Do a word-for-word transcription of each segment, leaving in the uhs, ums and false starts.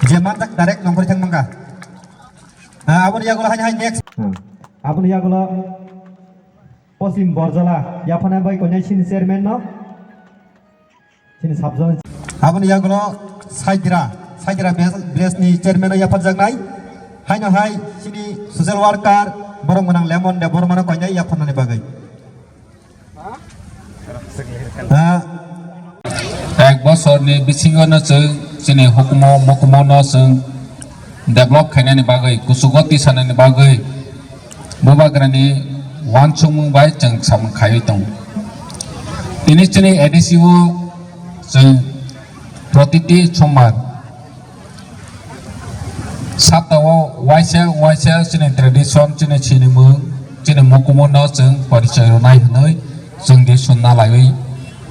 Je manjak direct nongkhorwi thang mangkha. Ah, aboni yagulo haino hai next. Hmm. Aboni yagulo Posim Borjala, yaphanai bai koinai sini chairman no. Sini sabjon. Aboni yagulo Saidra, Saidra bes-, bes ni chairman no yapharjaknai. Haino hai sini social worker, borok mwnang Lemon de Borma no koinai yapharnani bagwi. Ah. Ek bosorni bisingo no chwng chini hukumu mukumu no chwng develop khainani bagwi, kuchugo tisanani bagwi bubagrani uansukmung bai chwng samung khaiwi tongo. Tini chini A D C o chwng protiti sombar Saptao waisa waisa chini tradition, chini sinimung, chini mukumu no chwng porichoi rwnai hwnwi chwng di sunna laiwi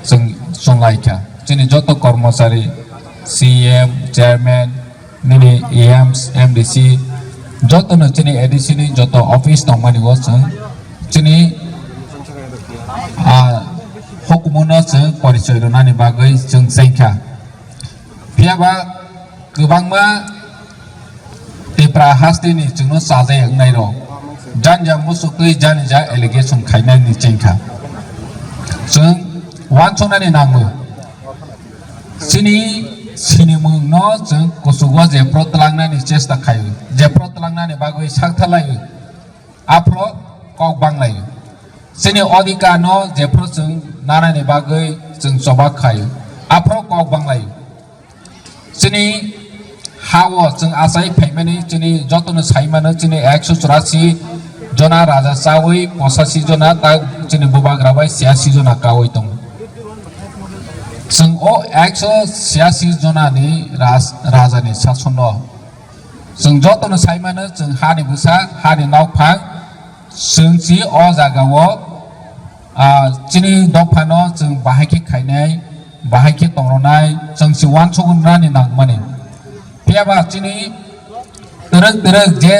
chwng chwng lai kha. Chini joto kormochari, C M, chairman, nini E Ms, M D C, joto no chini A D C ni joto office tongmani o chwng chini, ah, hukumu no chwng porichoi rwnani bagwi chwng cheng kha. Phiya ba kwbangma Tipra hasteni chwngno chajai wngnai rok, jani ja muchuk twi jani ja allegation khainani chengkha. Chwng uansuknani nango. Chini sinimung no chwng kuchugo jephru twlangnani chesta khaio, jephru twlangnani bagwi sak thalai. Aphro kok banglaio. Chini odhikar no jephru chwng nanani bagwi chwng choba khai. Aphro kok banglaio. Chini ha-o chwng achai phaimani chini jotono saimano chini ekso churasi jona raja chawi pochasi jona ta chini bubagra bai chiyasi jona kawi tongo. Chwng o ekso chiyasi jona ni ras-, raja ni sason no Chwng jotono saimano, chwng hani bwsa, hani nokphang, chwng si o jagao, ah, chini dophano chwng bahai khe khainai, bahai khe tongronai, chwng si uansuknani nangmani. Phiya ba chini twrwk twrwk je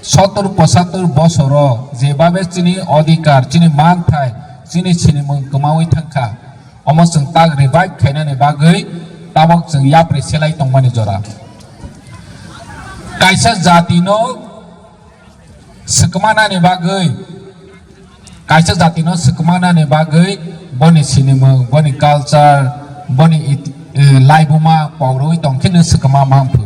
sottor pochattor bosoro jebabe chini odhikar, chini manthai, chini sinimung kwmawi thangkha. Omo chwng tak revive khainani bagwi tabok chwng yapri selai tongmani jora. Kaisa jatino swkmanani bagwi, kaisa jatino swkmanani bagwi boni sinimung, boni culture, boni it-, eh, laibuma pogorwi tongkhe nwng swkma manphu.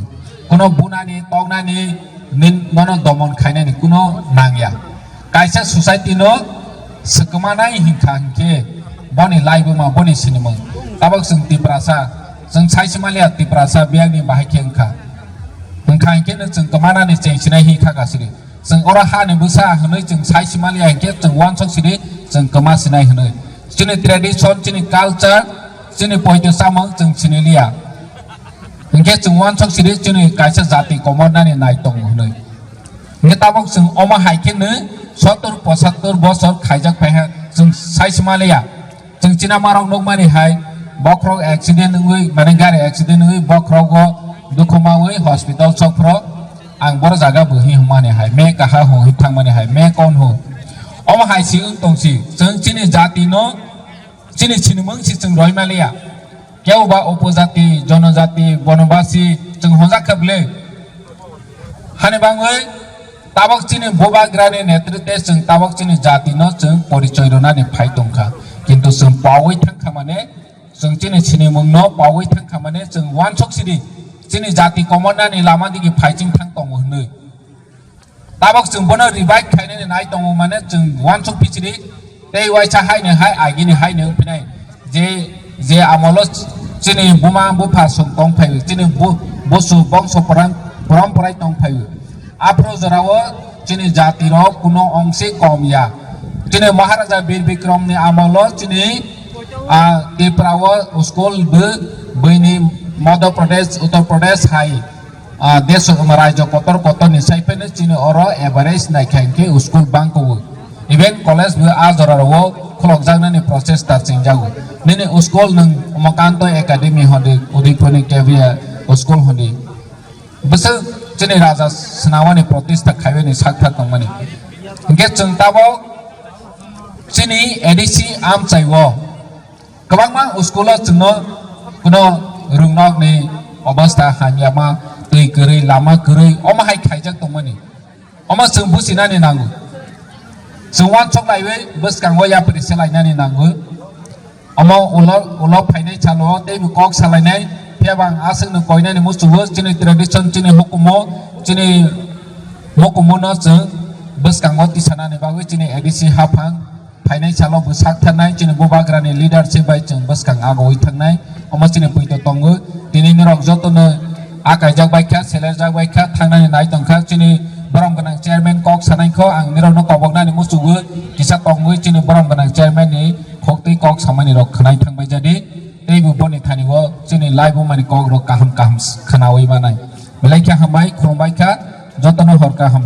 Kuno bunani, toknani, nin-, nono domon khainani kuno nangya. Kaisa society no swkmanai hinkha hinkhe boni laibuma, boni sinimung. Tabok chwng Tiprasa, chwng saisi maliya Tiprasa biyangni bahai khe wngkha. Wngkha hinkhe no chwng kwmanani cheng sinai hinkha gasiri. Chwng oro hani bwsa hwnwi chwng saisi maliya hinkhe chwng uansuk sidi chwng kwma sinai hwnwi. Chini tradition, chini culture, chini poito chamung chwng siniliya. Hinkhe chwng uansuk sidi chini kaisa jati komornani nai tongo hwnwi. Hinkhe tabok chwng omo hai kheno sottor pochattor bosor khaijak phaiha chwng saisi maliya. Chwng chinamarok nukmani hai bokhorok accident wngwi, mane gari accident wngwi bokhorogo dukhu mawi hospital sokphro ang boro jaga bwhi hwnmani hai, me kaha hwnwi thangmani hai, me kon hwn. Omo hai si wng tongsi, chwng chini jatino, chini sinimung si chwng roimaliya. Kebo ba upojati, jonojati, bonobasi chwng honjak kha bwle. Hani bangwi tabok chini bubagrani netritwe chwng tabok chini jatino chwng porichoi rwnani phai tongkha. Kintu chwng pawi thangkha mane, chwng chini sinimungno pawi thangkha mane chwng uansuk sidi chini jati komornani lama digi phaiching thang tongo hwnwi. Tabok chwng bono revive khainani nai tongo mane chwng uansuk pichiri tei uaisa haino hai agini haino wngphinai je, je amolo chini buma bupha song tong phaiwi, chini bu-, busu bongso poran-, porom porai tong phaiwi. Aphuru jorao chini jati rok kuno ongsi kom ya. Chini Maharaja Bir Bikram ni amolo chini, ah, Tripura o school bo buini Madhya Pradesh, Uttar Pradesh hai ah, desh, um, rajyo kotor kotor ni sai phano chini oro average naikha hinkhe school bangkuk. Even college bo a jora rao khulokjaknani process ta chengjago. Nini school nwng Umakanto Academy hondi, Udaipur ni K V A school hondi. Bwswk chini raja swnamani protista khaibani sakthar tongmani. Hinkhe chwng tabok chini A D C amchaio Kwbangma school o chwngno kuno rwngnokni obostha hamyama, Twi kwrwi, lama kwrwi, omo hai khaijak tongmani. Omo chwng buchinani nango. Chwng uansuk laiwi bwskango yapri se lainani nango. Omo ulo, ulo phainai salo teibo kok salainai. Phiya bo ang aswkno koinani muchungo, chini tradition, chini hukumu, chini hukumu no chwng bwskango tisanani bagwi chini A D C haphang phainai salo bwsak tharnai, chini bubagrani leadership bai chwng bwskang agowi thangnai. Omo chini poito tongo. Tini norok jotono a kaijak bai kha, selerjak bai kha, thangnani nai tong kha. Chini borom gwnang chairman kok sanai kho, ang nirokno koboknani muchungo kisa tongwi chini borom gwnang chairman ni khoktwi kok samani rok khwnai thangbai jadi. Teibo boni thani o chini live o mani kok rok kaham kaham khwnawi manai. Belai khe hambai, khulumbai kha, jotono hor kaham.